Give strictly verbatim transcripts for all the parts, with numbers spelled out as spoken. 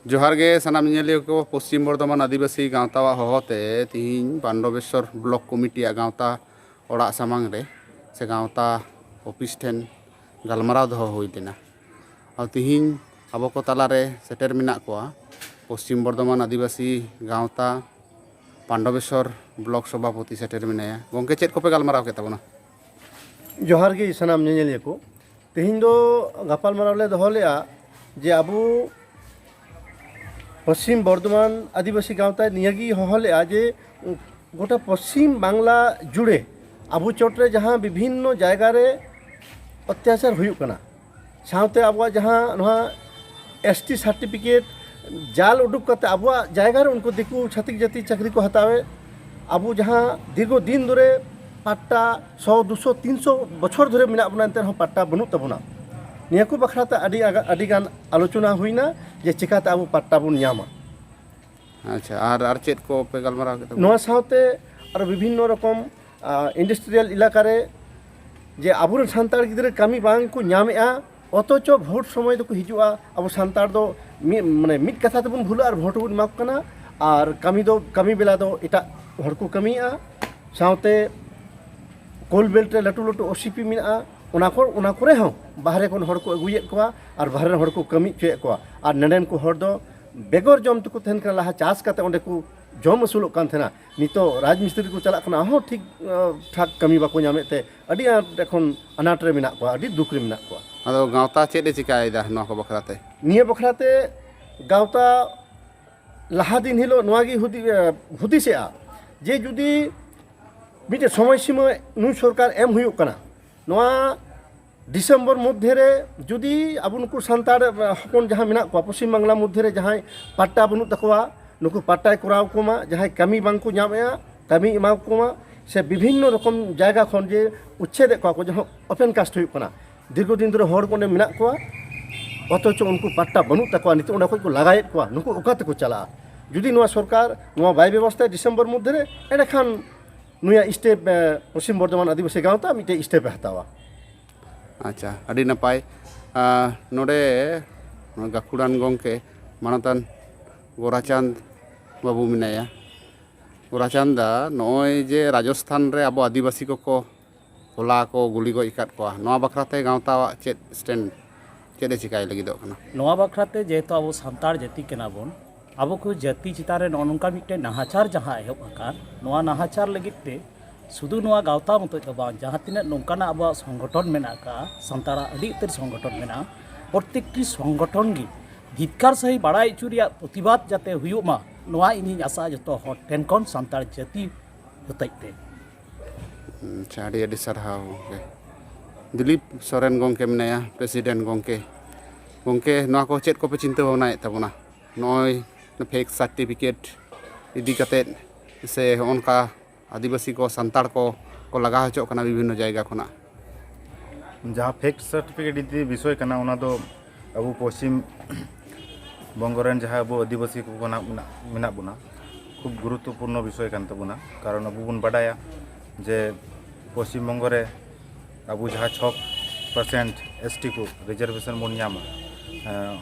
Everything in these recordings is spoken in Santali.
ᱡᱚᱦᱟᱨ ᱜᱮ ᱥᱟᱱᱟᱢ ᱧᱮᱧᱮᱞᱤᱭᱟᱹ ᱠᱚ᱾ ᱯᱚᱥᱪᱤᱢ ᱵᱚᱨᱫᱷᱚᱢᱟᱱ ᱟᱹᱫᱤᱵᱟᱹᱥᱤ ᱜᱟᱶᱛᱟᱣᱟᱜ ᱦᱚᱦᱚᱛᱮ ᱛᱤᱦᱤᱧ ᱯᱟᱱᱰᱚᱵᱮᱥᱥᱚᱨ ᱵᱞᱚᱠ ᱠᱚᱢᱤᱴᱤᱭᱟᱜ ᱜᱟᱶᱛᱟ ᱚᱲᱟᱜ ᱥᱟᱢᱟᱝ ᱨᱮ ᱥᱮ ᱜᱟᱶᱛᱟ ᱚᱯᱷᱤᱥ ᱴᱷᱮᱱ ᱜᱟᱞᱢᱟᱨᱟᱣ ᱫᱚᱦᱚ ᱦᱩᱭ ᱞᱮᱱᱟ᱾ ᱟᱨ ᱛᱤᱦᱤᱧ ᱟᱵᱚ ᱠᱚ ᱛᱟᱞᱟᱨᱮ ᱥᱮᱴᱮᱨ ᱢᱮᱱᱟᱜ ᱠᱚᱣᱟ ᱯᱚᱥᱪᱤᱢ ᱵᱚᱨᱫᱷᱚᱢᱟᱱ ᱟᱹᱫᱤᱵᱟᱹᱥᱤ ᱜᱟᱶᱛᱟ ᱯᱟᱱᱰᱚᱵᱮᱥᱥᱚᱨ ᱵᱞᱚᱠ ᱥᱚᱵᱷᱟᱯᱚᱛᱤ ᱥᱮᱴᱮᱨ ᱢᱮᱱᱟᱭᱟ᱾ ᱜᱚᱢᱠᱮ, ᱪᱮᱫ ᱠᱚᱯᱮ ᱜᱟᱞᱢᱟᱨᱟᱣ ᱠᱮᱫ ᱛᱟᱵᱚᱱᱟ? ᱡᱚᱦᱟᱨ ᱜᱮ ᱥᱟᱱᱟᱢ ᱧᱮᱧᱮᱞᱤᱭᱟᱹ ᱠᱚ᱾ ᱛᱮᱦᱮᱧ ᱫᱚ ᱜᱟᱯᱟᱞᱢᱟᱨᱟᱣ ᱞᱮ ᱫᱚᱦᱚ ᱞᱮᱫᱼᱟ ᱡᱮ ᱟᱵᱚ ᱯᱚᱥᱪᱤᱢ ᱵᱚᱨᱫᱷᱚᱢᱟᱱ ᱟᱹᱫᱤᱵᱟᱹᱥᱤ ᱜᱟᱶᱛᱟ ᱱᱤᱭᱟᱹᱜᱮ ᱦᱚᱦᱚ ᱞᱮᱫᱼᱟ ᱡᱮ ᱜᱚᱴᱟ ᱯᱚᱥᱪᱤᱢ ᱵᱟᱝᱞᱟ ᱡᱩᱲᱮ ᱟᱵᱚ ᱪᱚᱴᱨᱮ ᱡᱟᱦᱟᱸ ᱵᱤᱵᱷᱤᱱᱱᱚ ᱡᱟᱭᱜᱟ ᱨᱮ ᱚᱛᱛᱟᱪᱟᱨ ᱦᱩᱭᱩᱜ ᱠᱟᱱᱟ, ᱥᱟᱶᱛᱮ ᱟᱵᱚᱣᱟᱜ ᱡᱟᱦᱟᱸ ᱱᱚᱣᱟ ᱮᱥ ᱴᱤ ᱥᱟᱨᱴᱤᱯᱷᱤᱠᱮᱴ ᱡᱟᱞ ᱩᱰᱩᱠ ᱠᱟᱛᱮ ᱟᱵᱚᱣᱟᱜ ᱡᱟᱭᱜᱟ ᱨᱮ ᱩᱱᱠᱩ ᱫᱤᱠᱩ ᱪᱷᱟᱹᱛᱤᱠ ᱡᱟᱹᱛᱤ ᱪᱟᱹᱠᱨᱤ ᱠᱚ ᱦᱟᱛᱟᱣᱮᱫ, ᱟᱵᱚ ᱡᱟᱦᱟᱸ ᱫᱤᱨᱜᱷᱚ ᱫᱤᱱ ᱫᱷᱚᱨᱮ ᱯᱟᱴᱴᱟ ᱥᱚ, ᱫᱩᱥᱚ, ᱛᱤᱱᱥᱚ ᱵᱚᱪᱷᱚᱨ ᱫᱷᱚᱨᱮ ᱢᱮᱱᱟᱜ ᱵᱚᱱᱟ, ᱮᱱᱛᱮ ᱨᱮᱦᱚᱸ ᱯᱟᱴᱴᱟ ᱵᱟᱹᱱᱩᱜ ᱛᱟᱵᱚᱱᱟ᱾ ᱱᱤᱭᱟᱹ ᱠᱚ ᱵᱟᱠᱷᱨᱟ ᱛᱮ ᱟᱹᱰᱤ ᱟᱜᱟ-, ᱟᱹᱰᱤ ᱜᱟᱱ ᱟᱞᱳᱪᱚᱱᱟ ᱦᱩᱭᱱᱟ ᱡᱮ ᱪᱤᱠᱟᱹᱛᱮ ᱟᱵᱚ ᱯᱟᱴᱴᱟ ᱵᱚᱱ ᱧᱟᱢᱟ᱾ ᱟᱪᱪᱷᱟ, ᱟᱨ, ᱟᱨ ᱪᱮᱫ ᱠᱚ ᱯᱮ ᱜᱟᱞᱢᱟᱨᱟᱣ ᱠᱮᱫᱟ? ᱱᱚᱣᱟ ᱥᱟᱶᱛᱮ ᱟᱨᱚ ᱵᱤᱵᱷᱤᱱᱱᱚ ᱨᱚᱠᱚᱢ, ᱟ, ᱤᱱᱰᱟᱥᱴᱨᱤᱭᱟᱞ ᱮᱞᱟᱠᱟ ᱨᱮ ᱡᱮ ᱟᱵᱚᱨᱮᱱ ᱥᱟᱱᱛᱟᱲ ᱜᱤᱫᱽᱨᱟᱹ ᱠᱟᱹᱢᱤ ᱵᱟᱝ ᱠᱚ ᱧᱟᱢᱮᱫᱼᱟ, ᱚᱛᱷᱚᱪᱚ ᱵᱷᱳᱴ ᱥᱚᱢᱚᱭ ᱫᱚᱠᱚ ᱦᱤᱡᱩᱜᱼᱟ᱾ ᱟᱵᱚ ᱥᱟᱱᱛᱟᱲ ᱫᱚ ᱢᱤᱫ, ᱢᱟᱱᱮ, ᱢᱤᱫ ᱠᱟᱛᱷᱟ ᱛᱮᱵᱚᱱ ᱵᱷᱩᱞᱟ ᱟᱨ ᱵᱷᱳᱴ ᱵᱚᱱ ᱮᱢᱟ ᱠᱚ ᱠᱟᱱᱟ, ᱟᱨ ᱠᱟᱹᱢᱤ ᱫᱚ, ᱠᱟᱹᱢᱤ ᱵᱮᱞᱟ ᱫᱚ ᱮᱴᱟᱜ ᱦᱚᱲ ᱠᱚ ᱠᱟᱹᱢᱤᱭᱮᱫᱼᱟ᱾ ᱥᱟᱶᱛᱮ ᱠᱳᱞ ᱵᱮᱞᱴ ᱨᱮ ᱞᱟᱹᱴᱩ ᱞᱟᱹᱴᱩ ᱳ ᱥᱤ ᱯᱤ ᱢᱮᱱᱟᱜᱼᱟ, ᱚᱱᱟ ᱠᱚ, ᱚᱱᱟ ᱠᱚᱨᱮ ᱦᱚᱸ ᱵᱟᱦᱨᱮ ᱠᱷᱚᱱ ᱦᱚᱲ ᱠᱚ ᱟᱹᱜᱩᱭᱮᱫ ᱠᱚᱣᱟ ᱟᱨ ᱵᱟᱦᱨᱮ ᱨᱮᱱ ᱦᱚᱲ ᱠᱚ ᱠᱟᱹᱢᱤ ᱦᱚᱪᱚᱭᱮᱫ ᱠᱚᱣᱟ᱾ ᱟᱨ ᱱᱚᱰᱮᱱ ᱠᱚ ᱦᱚᱲ ᱫᱚ ᱵᱮᱜᱚᱨ ᱡᱚᱢ ᱛᱮᱠᱚ ᱛᱟᱦᱮᱱ ᱠᱟᱱᱟ, ᱞᱟᱦᱟ ᱪᱟᱥ ᱠᱟᱛᱮ ᱚᱸᱰᱮ ᱠᱚ ᱡᱚᱢ ᱟᱹᱥᱩᱞᱚᱜ ᱠᱟᱱ ᱛᱟᱦᱮᱱᱟ᱾ ᱱᱤᱛᱚᱜ ᱨᱟᱡᱽ ᱢᱤᱥᱛᱨᱤ ᱠᱚ ᱪᱟᱞᱟᱜ ᱠᱟᱱᱟ, ᱦᱚᱸ ᱴᱷᱤᱠ, ᱟᱸ, ᱴᱷᱟᱠ ᱠᱟᱹᱢᱤ ᱵᱟᱠᱚ ᱧᱟᱢᱮᱫ ᱛᱮ ᱟᱹᱰᱤ ᱟᱸᱴ ᱮᱠᱷᱚᱱ ᱟᱱᱟᱴ ᱨᱮ ᱢᱮᱱᱟᱜ ᱠᱚᱣᱟ, ᱟᱹᱰᱤ ᱫᱩᱠ ᱨᱮ ᱢᱮᱱᱟᱜ ᱠᱚᱣᱟ᱾ ᱟᱫᱚ ᱜᱟᱶᱛᱟ ᱪᱮᱫ ᱮ ᱪᱤᱠᱟᱭᱮᱫᱟ ᱱᱚᱣᱟ ᱠᱚ ᱵᱟᱠᱷᱨᱟ ᱛᱮ? ᱱᱤᱭᱟᱹ ᱵᱟᱠᱷᱨᱟ ᱛᱮ ᱜᱟᱶᱛᱟ ᱞᱟᱦᱟ ᱫᱤᱱ ᱦᱤᱞᱳᱜ ᱱᱚᱣᱟ ᱜᱮ ᱦᱩᱫᱤ-, ᱮ, ᱦᱩᱫᱤᱥᱮᱜᱼᱟ ᱡᱮ ᱡᱩᱫᱤ ᱢᱤᱫᱴᱮᱱ ᱥᱚᱢᱚᱭ ᱥᱤᱢᱟᱹ ᱱᱩᱭ ᱥᱚᱨᱠᱟᱨ ᱮᱢ ᱦᱩᱭᱩᱜ ᱠᱟᱱᱟ, ᱱᱚᱣᱟ ᱰᱤᱥᱮᱢᱵᱚᱨ ᱢᱚᱫᱽᱫᱷᱮ ᱨᱮ ᱡᱩᱫᱤ ᱟᱵᱚ ᱱᱩᱠᱩ ᱥᱟᱱᱛᱟᱲ, ᱮ, ᱦᱚᱯᱚᱱ ᱡᱟᱦᱟᱸ ᱢᱮᱱᱟᱜ ᱠᱚᱣᱟ ᱯᱚᱥᱪᱤᱢ ᱵᱟᱝᱞᱟ ᱢᱚᱫᱽᱫᱷᱮ ᱨᱮ ᱡᱟᱦᱟᱸᱭ ᱯᱟᱴᱴᱟ ᱵᱟᱹᱱᱩᱜ ᱛᱟᱠᱚᱣᱟ, ᱱᱩᱠᱩ ᱯᱟᱴᱴᱟᱭ ᱠᱚᱨᱟᱣ ᱠᱚᱢᱟ, ᱡᱟᱦᱟᱸᱭ ᱠᱟᱹᱢᱤ ᱵᱟᱝ ᱠᱚ ᱧᱟᱢᱮᱜᱼᱟ, ᱠᱟᱹᱢᱤ ᱮᱢᱟ ᱠᱚᱢᱟ, ᱥᱮ ᱵᱤᱵᱷᱤᱱᱱᱚ ᱨᱚᱠᱚᱢ ᱡᱟᱭᱜᱟ ᱠᱷᱚᱱ ᱡᱮ ᱩᱪᱪᱷᱮᱫᱮᱫ ᱠᱚᱣᱟ ᱠᱚ, ᱡᱟᱦᱟᱸ ᱳᱯᱮᱱ ᱠᱟᱥᱴ ᱦᱩᱭᱩᱜ ᱠᱟᱱᱟ, ᱫᱤᱨᱜᱷᱚ ᱫᱤᱱ ᱫᱷᱚᱨᱮ ᱦᱚᱲ ᱠᱚ ᱚᱸᱰᱮ ᱢᱮᱱᱟᱜ ᱠᱚᱣᱟ, ᱚᱛᱷᱚᱪᱚ ᱩᱱᱠᱩ ᱯᱟᱴᱴᱟ ᱵᱟᱹᱱᱩᱜ ᱛᱟᱠᱚᱣᱟ, ᱱᱤᱛᱚᱜ ᱚᱸᱰᱮ ᱠᱷᱚᱱ ᱠᱚ ᱞᱟᱜᱟᱭᱮᱫ ᱠᱚᱣᱟ, ᱱᱩᱠᱩ ᱚᱠᱟ ᱛᱮᱠᱚ ᱪᱟᱞᱟᱜᱼᱟ? ᱡᱩᱫᱤ ᱱᱚᱣᱟ ᱥᱚᱨᱠᱟᱨ ᱱᱚᱣᱟ ᱵᱟᱭ ᱵᱮᱵᱚᱥᱛᱷᱟᱭᱟ ᱰᱤᱥᱮᱢᱵᱚᱨ ᱢᱚᱫᱽᱫᱷᱮ ᱨᱮ, ᱮᱸᱰᱮᱠᱷᱟᱱ ᱱᱩᱭᱟᱜ ᱥᱴᱮᱯ, ᱮ, ᱯᱚᱥᱪᱤᱢ ᱵᱚᱨᱫᱷᱚᱢᱟᱱ ᱟᱹᱫᱤᱵᱟᱹᱥᱤ ᱜᱟᱶᱛᱟ ᱢᱤᱫᱴᱮᱡ ᱥᱴᱮᱯ ᱮ ᱦᱟᱛᱟᱣᱟ᱾ ᱟᱪᱪᱷᱟ, ᱟᱹᱰᱤ ᱱᱟᱯᱟᱭ᱾ ᱟᱨ ᱱᱚᱰᱮ ᱜᱟᱹᱠᱷᱩᱲᱟᱱ ᱜᱚᱢᱠᱮ, ᱢᱟᱱᱚᱛᱟᱱ ᱜᱳᱨᱟᱪᱟᱸᱫᱽ ᱵᱟᱹᱵᱩ ᱢᱮᱱᱟᱭᱟ᱾ ᱜᱳᱨᱟᱪᱟᱸᱫᱽ ᱫᱟ, ᱱᱚᱜᱼᱚᱭ ᱡᱮ ᱨᱟᱡᱚᱥᱛᱷᱟᱱ ᱨᱮ ᱟᱵᱚ ᱟᱹᱫᱤᱵᱟᱹᱥᱤ ᱠᱚᱠᱚ ᱦᱚᱞᱟ ᱠᱚ ᱜᱩᱞᱤ ᱜᱚᱡ ᱟᱠᱟᱫ ᱠᱚᱣᱟ, ᱱᱚᱣᱟ ᱵᱟᱠᱷᱨᱟ ᱛᱮ ᱜᱟᱶᱛᱟᱣᱟᱜ ᱪᱮᱫ ᱥᱴᱮᱱᱰ, ᱪᱮᱫ ᱮ ᱪᱤᱠᱟᱭ ᱞᱟᱹᱜᱤᱫᱚᱜ ᱠᱟᱱᱟ? ᱱᱚᱣᱟ ᱵᱟᱠᱷᱨᱟ ᱛᱮ, ᱡᱮᱦᱮᱛᱩ ᱟᱵᱚ ᱥᱟᱱᱛᱟᱲ ᱡᱟᱹᱛᱤ ᱠᱟᱱᱟ ᱵᱚᱱ, ᱟᱵᱚ ᱠᱚ ᱡᱟᱹᱛᱤ ᱪᱮᱛᱟᱱ ᱨᱮ ᱱᱚᱜᱼᱚ ᱱᱚᱝᱠᱟ ᱢᱤᱫᱴᱮᱱ ᱱᱟᱦᱟᱪᱟᱨ ᱡᱟᱦᱟᱸ ᱮᱦᱚᱵ ᱟᱠᱟᱱ, ᱱᱚᱣᱟ ᱱᱟᱦᱟᱪᱟᱨ ᱞᱟᱹᱜᱤᱫ ᱛᱮ ᱥᱩᱫᱷᱩ ᱱᱚᱣᱟ ᱜᱟᱶᱛᱟ ᱢᱚᱛᱚᱡ ᱫᱚ ᱵᱟᱝ, ᱡᱟᱦᱟᱸ ᱛᱤᱱᱟᱹᱜ ᱱᱚᱝᱠᱟᱱᱟᱜ ᱟᱵᱚᱣᱟᱜ ᱥᱚᱝᱜᱚᱴᱷᱚᱱ ᱢᱮᱱᱟᱜ ᱟᱠᱟᱫᱼᱟ, ᱥᱟᱱᱛᱟᱲᱟᱜ ᱟᱹᱰᱤ ᱩᱛᱟᱹᱨ ᱥᱚᱝᱜᱚᱴᱷᱚᱱ ᱢᱮᱱᱟᱜᱼᱟ, ᱯᱨᱚᱛᱮᱠᱴᱤ ᱥᱚᱝᱜᱚᱴᱷᱚᱱ ᱜᱮ ᱫᱷᱤᱛᱠᱟᱨ ᱥᱟᱹᱦᱤ ᱵᱟᱲᱟᱭ ᱦᱚᱪᱚ ᱨᱮᱭᱟᱜ ᱯᱨᱚᱛᱤᱵᱟᱫ ᱡᱟᱛᱮ ᱦᱩᱭᱩᱜ ᱢᱟ, ᱱᱚᱣᱟ ᱤᱧᱤᱧ ᱟᱥᱟᱜᱼᱟ ᱡᱚᱛᱚ ᱦᱚᱲ ᱴᱷᱮᱱ ᱠᱷᱚᱱ, ᱥᱟᱱᱛᱟᱲ ᱡᱟᱹᱛᱤ ᱦᱚᱛᱮᱡ ᱛᱮ᱾ ᱟᱪᱪᱷᱟ, ᱟᱹᱰᱤ ᱟᱹᱰᱤ ᱥᱟᱨᱦᱟᱣ ᱜᱚᱢᱠᱮ᱾ ᱫᱤᱞᱤᱯ ᱥᱚᱨᱮᱱ ᱜᱚᱢᱠᱮ ᱢᱮᱱᱟᱭᱟ, ᱯᱨᱮᱥᱤᱰᱮᱱᱴ ᱜᱚᱢᱠᱮ᱾ ᱜᱚᱢᱠᱮ, ᱱᱚᱣᱟ ᱠᱚ ᱪᱮᱫ ᱠᱚᱯᱮ ᱪᱤᱱᱛᱟᱹ ᱵᱷᱟᱵᱽᱱᱟᱭᱮᱫ ᱛᱟᱵᱚᱱᱟ? ᱱᱚᱜᱼᱚᱭ ᱯᱷᱮᱠ ᱥᱟᱨᱴᱤᱯᱷᱤᱠᱮᱴ ᱤᱫᱤ ᱠᱟᱛᱮᱫ ᱥᱮ ᱦᱚᱸᱜᱼᱚ ᱱᱚᱝᱠᱟ ᱟᱹᱫᱤᱵᱟᱹᱥᱤ ᱠᱚ, ᱥᱟᱱᱛᱟᱲ ᱠᱚ ᱠᱚ ᱞᱟᱜᱟ ᱦᱚᱪᱚᱜ ᱠᱟᱱᱟ ᱵᱤᱵᱷᱤᱱᱱᱚ ᱡᱟᱭᱜᱟ ᱠᱷᱚᱱᱟᱜ? ᱡᱟᱦᱟᱸ ᱯᱷᱮᱠ ᱥᱟᱨᱴᱤᱯᱷᱤᱠᱮᱴ ᱤᱫᱤ ᱵᱤᱥᱚᱭ ᱠᱟᱱᱟ, ᱚᱱᱟ ᱫᱚ ᱟᱵᱚ ᱯᱚᱥᱪᱤᱢ ᱵᱚᱝᱜᱚ ᱨᱮᱱ ᱡᱟᱦᱟᱸ ᱟᱵᱚ ᱟᱹᱫᱤᱵᱟᱹᱥᱤ ᱠᱚ ᱢᱮᱱᱟᱜ, ᱢᱮᱱᱟᱜ ᱵᱚᱱᱟ, ᱠᱷᱩᱵ ᱜᱩᱨᱩᱛᱛᱚᱯᱩᱨᱱᱚ ᱵᱤᱥᱚᱭ ᱠᱟᱱ ᱛᱟᱵᱚᱱᱟ᱾ ᱠᱟᱨᱚᱱ ᱟᱵᱚ ᱵᱚᱱ ᱵᱟᱰᱟᱭᱟ ᱡᱮ ᱯᱚᱥᱪᱤᱢ ᱵᱚᱝᱜᱚ ᱨᱮ ᱟᱵᱚ ᱡᱟᱦᱟᱸ ᱪᱷᱚ ᱯᱟᱨᱥᱮᱱᱴ ᱮᱥ ᱴᱤ ᱠᱚ ᱨᱤᱡᱟᱨᱵᱷᱮᱥᱚᱱ ᱵᱚᱱ ᱧᱟᱢᱟ, ᱮᱸ,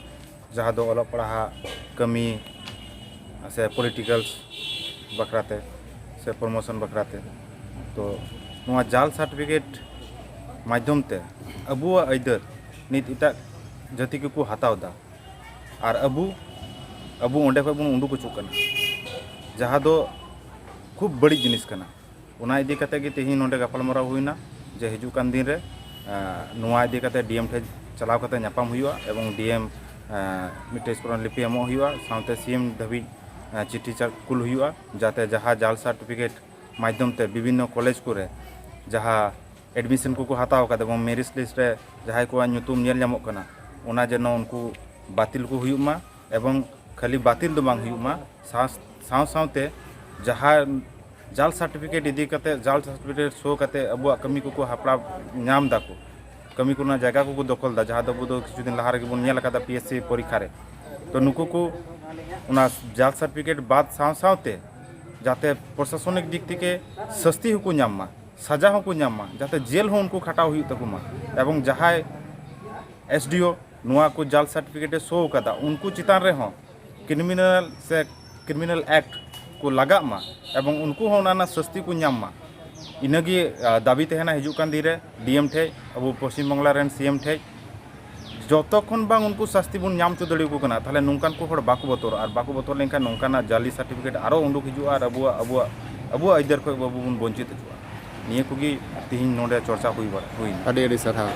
ᱡᱟᱦᱟᱸ ᱫᱚ ᱚᱞᱚᱜ ᱯᱟᱲᱦᱟᱜ, ᱠᱟᱹᱢᱤ ᱥᱮ ᱯᱚᱞᱤᱴᱤᱠᱟᱞ ᱵᱟᱠᱷᱨᱟᱛᱮ ᱥᱮ ᱯᱨᱚᱢᱳᱥᱚᱱ ᱵᱟᱠᱷᱨᱟᱛᱮ᱾ ᱛᱚ ᱱᱚᱣᱟ ᱡᱟᱞ ᱥᱟᱨᱴᱤᱯᱷᱤᱠᱮᱴ ᱢᱟᱫᱽᱫᱷᱚᱢ ᱛᱮ ᱟᱵᱚᱣᱟᱜ ᱟᱹᱭᱫᱟᱹᱨ ᱱᱤᱛ ᱮᱴᱟᱜ ᱡᱟᱹᱛᱤ ᱠᱚᱠᱚ ᱦᱟᱛᱟᱣ ᱮᱫᱟ, ᱟᱨ ᱟᱵᱚ, ᱟᱵᱚ ᱚᱸᱰᱮ ᱠᱷᱚᱡ ᱵᱚᱱ ᱩᱰᱩᱠ ᱦᱚᱪᱚᱜ ᱠᱟᱱᱟ, ᱡᱟᱦᱟᱸ ᱫᱚ ᱠᱷᱩᱵ ᱵᱟᱹᱲᱤᱡ ᱡᱤᱱᱤᱥ ᱠᱟᱱᱟ᱾ ᱚᱱᱟ ᱤᱫᱤ ᱠᱟᱛᱮ ᱜᱮ ᱛᱮᱦᱮᱧ ᱱᱚᱰᱮ ᱜᱟᱯᱟᱞᱢᱟᱨᱟᱣ ᱦᱩᱭᱱᱟ ᱡᱮ ᱦᱤᱡᱩᱜ ᱠᱟᱱ ᱫᱤᱱ ᱨᱮ, ᱟᱸ, ᱱᱚᱣᱟ ᱤᱫᱤ ᱠᱟᱛᱮ ᱰᱤ ᱮᱢ ᱴᱷᱮᱱ ᱪᱟᱞᱟᱣ ᱠᱟᱛᱮ ᱧᱟᱯᱟᱢ ᱦᱩᱭᱩᱜᱼᱟ ᱮᱵᱚᱝ ᱰᱤ ᱮᱢ, ᱟᱸ, ᱢᱤᱫᱴᱮᱡ ᱥᱯᱚᱨᱚᱱ ᱞᱤᱯᱤ ᱮᱢᱚᱜ ᱦᱩᱭᱩᱜᱼᱟ, ᱥᱟᱶᱛᱮ ᱥᱤ ᱮᱢ ᱫᱷᱟᱹᱵᱤᱡ, ᱟᱸ, ᱪᱤᱴᱷᱤ ᱪᱟ-, ᱠᱩᱞ ᱦᱩᱭᱩᱜᱼᱟ, ᱡᱟᱛᱮ ᱡᱟᱦᱟᱸ ᱡᱟᱞ ᱥᱟᱨᱴᱤᱯᱷᱤᱠᱮᱴ ᱢᱟᱫᱽᱫᱷᱚᱢ ᱛᱮ ᱵᱤᱵᱷᱤᱱᱱᱚ ᱠᱚᱞᱮᱡᱽ ᱠᱚᱨᱮ ᱡᱟᱦᱟᱸ ᱮᱰᱢᱤᱥᱚᱱ ᱠᱚᱠᱚ ᱦᱟᱛᱟᱣ ᱟᱠᱟᱫ ᱮᱵᱚᱝ ᱢᱮᱨᱤᱴ ᱞᱤᱥᱴ ᱨᱮ ᱡᱟᱦᱟᱸᱭ ᱠᱚᱣᱟᱜ ᱧᱩᱛᱩᱢ ᱧᱮᱞ ᱧᱟᱢᱚᱜ ᱠᱟᱱᱟ, ᱚᱱᱟ ᱡᱮᱱᱚ ᱩᱱᱠᱩ ᱵᱟᱹᱛᱤᱞ ᱠᱚ ᱦᱩᱭᱩᱜ ᱢᱟ ᱮᱵᱚᱝ ᱠᱷᱟᱹᱞᱤ ᱵᱟᱹᱛᱤᱞ ᱫᱚ ᱵᱟᱝ ᱦᱩᱭᱩᱜ ᱢᱟ, ᱥᱟᱶ, ᱥᱟᱶ ᱥᱟᱶᱛᱮ ᱡᱟᱦᱟᱸ ᱡᱟᱞ ᱥᱟᱨᱴᱤᱯᱷᱤᱠᱮᱴ ᱤᱫᱤ ᱠᱟᱛᱮ, ᱡᱟᱞ ᱥᱟᱨᱴᱤᱯᱷᱤᱠᱮᱴ ᱥᱳ ᱠᱟᱛᱮ ᱟᱵᱚᱣᱟᱜ ᱠᱟᱹᱢᱤ ᱠᱚᱠᱚ ᱦᱟᱯᱲᱟᱣ ᱧᱟᱢ ᱫᱟᱠᱚ, ᱠᱟᱹᱢᱤ ᱠᱚᱨᱮᱱᱟᱜ ᱡᱟᱭᱜᱟ ᱠᱚᱠᱚ ᱫᱚᱠᱷᱚᱞ ᱫᱟ, ᱡᱟᱦᱟᱸ ᱫᱚ ᱟᱵᱚ ᱫᱚ ᱠᱤᱪᱷᱩ ᱫᱤᱱ ᱞᱟᱦᱟ ᱨᱮᱜᱮ ᱵᱚᱱ ᱧᱮᱞ ᱟᱠᱟᱫᱟ ᱯᱤ ᱮᱥ ᱥᱤ ᱯᱚᱨᱤᱠᱠᱷᱟ ᱨᱮ᱾ ᱛᱚ ᱱᱩᱠᱩ ᱠᱚ ᱚᱱᱟ ᱡᱟᱞ ᱥᱟᱨᱴᱤᱯᱷᱤᱠᱮᱴ ᱵᱟᱫ ᱥᱟᱶ ᱥᱟᱶᱛᱮ ᱡᱟᱛᱮ ᱯᱨᱚᱥᱟᱥᱚᱱᱤᱠ ᱫᱤᱠ ᱛᱷᱮᱠᱮ ᱥᱟᱹᱥᱛᱤ ᱦᱚᱸᱠᱚ ᱧᱟᱢ ᱢᱟ, ᱥᱟᱡᱟ ᱦᱚᱸᱠᱚ ᱧᱟᱢ ᱢᱟ, ᱡᱟᱛᱮ ᱡᱮᱞ ᱦᱚᱸ ᱩᱱᱠᱩ ᱠᱷᱟᱴᱟᱣ ᱦᱩᱭᱩᱜ ᱛᱟᱠᱚ ᱢᱟ, ᱮᱵᱚᱝ ᱡᱟᱦᱟᱸᱭ ᱮᱥ ᱰᱤ ᱳ ᱱᱚᱣᱟ ᱠᱚ ᱡᱟᱞ ᱥᱟᱨᱴᱤᱯᱷᱤᱠᱮᱴ ᱮ ᱥᱳ ᱟᱠᱟᱫᱟ, ᱩᱱᱠᱩ ᱪᱮᱛᱟᱱ ᱨᱮᱦᱚᱸ ᱠᱨᱤᱢᱤᱱᱟᱞ ᱥᱮ ᱠᱨᱤᱢᱤᱱᱟᱞ ᱮᱠᱴ ᱠᱚ ᱞᱟᱜᱟᱜ ᱢᱟ ᱮᱵᱚᱝ ᱩᱱᱠᱩ ᱦᱚᱸ ᱚᱱᱟ ᱨᱮᱱᱟᱜ ᱥᱟᱹᱥᱛᱤ ᱠᱚ ᱧᱟᱢ ᱢᱟ᱾ ᱤᱱᱟᱹᱜᱮ ᱫᱟᱹᱵᱤ ᱛᱟᱦᱮᱱᱟ ᱦᱤᱡᱩᱜ ᱠᱟᱱ ᱫᱤᱱ ᱨᱮ ᱰᱤ ᱮᱢ ᱴᱷᱮᱡ, ᱟᱵᱚ ᱯᱚᱥᱪᱤᱢ ᱵᱟᱝᱞᱟ ᱨᱮᱱ ᱥᱤ ᱮᱢ ᱴᱷᱮᱡ᱾ ᱡᱚᱛᱚ ᱠᱷᱚᱱ ᱵᱟᱝ ᱩᱱᱠᱩ ᱥᱟᱹᱥᱛᱤ ᱵᱚᱱ ᱧᱟᱢ ᱦᱚᱪᱚ ᱫᱟᱲᱮᱭᱟᱠᱚ ᱠᱟᱱᱟ, ᱛᱟᱦᱚᱞᱮ ᱱᱚᱝᱠᱟᱱ ᱠᱚ ᱦᱚᱲ ᱵᱟᱠᱚ ᱵᱚᱛᱚᱨᱚᱜᱼᱟ᱾ ᱟᱨ ᱵᱟᱠᱚ ᱵᱚᱛᱚᱨ ᱞᱮᱱᱠᱷᱟᱱ ᱱᱚᱝᱠᱟᱱᱟᱜ ᱡᱟᱞᱤ ᱥᱟᱨᱴᱤᱯᱷᱤᱠᱮᱴ ᱟᱨᱚ ᱩᱰᱩᱠ ᱦᱤᱡᱩᱜᱼᱟ ᱟᱨ ᱟᱵᱚᱣᱟᱜ ᱟᱵᱚᱣᱟᱜ ᱟᱵᱚᱣᱟᱜ ᱟᱹᱭᱫᱟᱹᱨ ᱠᱷᱚᱡ ᱟᱵᱚ ᱵᱚᱱ ᱵᱚᱧᱪᱤᱛ ᱦᱚᱪᱚᱜᱼᱟ᱾ ᱱᱤᱭᱟᱹ ᱠᱚᱜᱮ ᱛᱮᱦᱮᱧ ᱱᱚᱰᱮ ᱪᱚᱨᱪᱟ ᱦᱩᱭ ᱵᱟᱲᱟ ᱦᱩᱭᱱᱟ᱾ ᱟᱹᱰᱤ ᱟᱹᱰᱤ ᱥᱟᱨᱦᱟᱣ᱾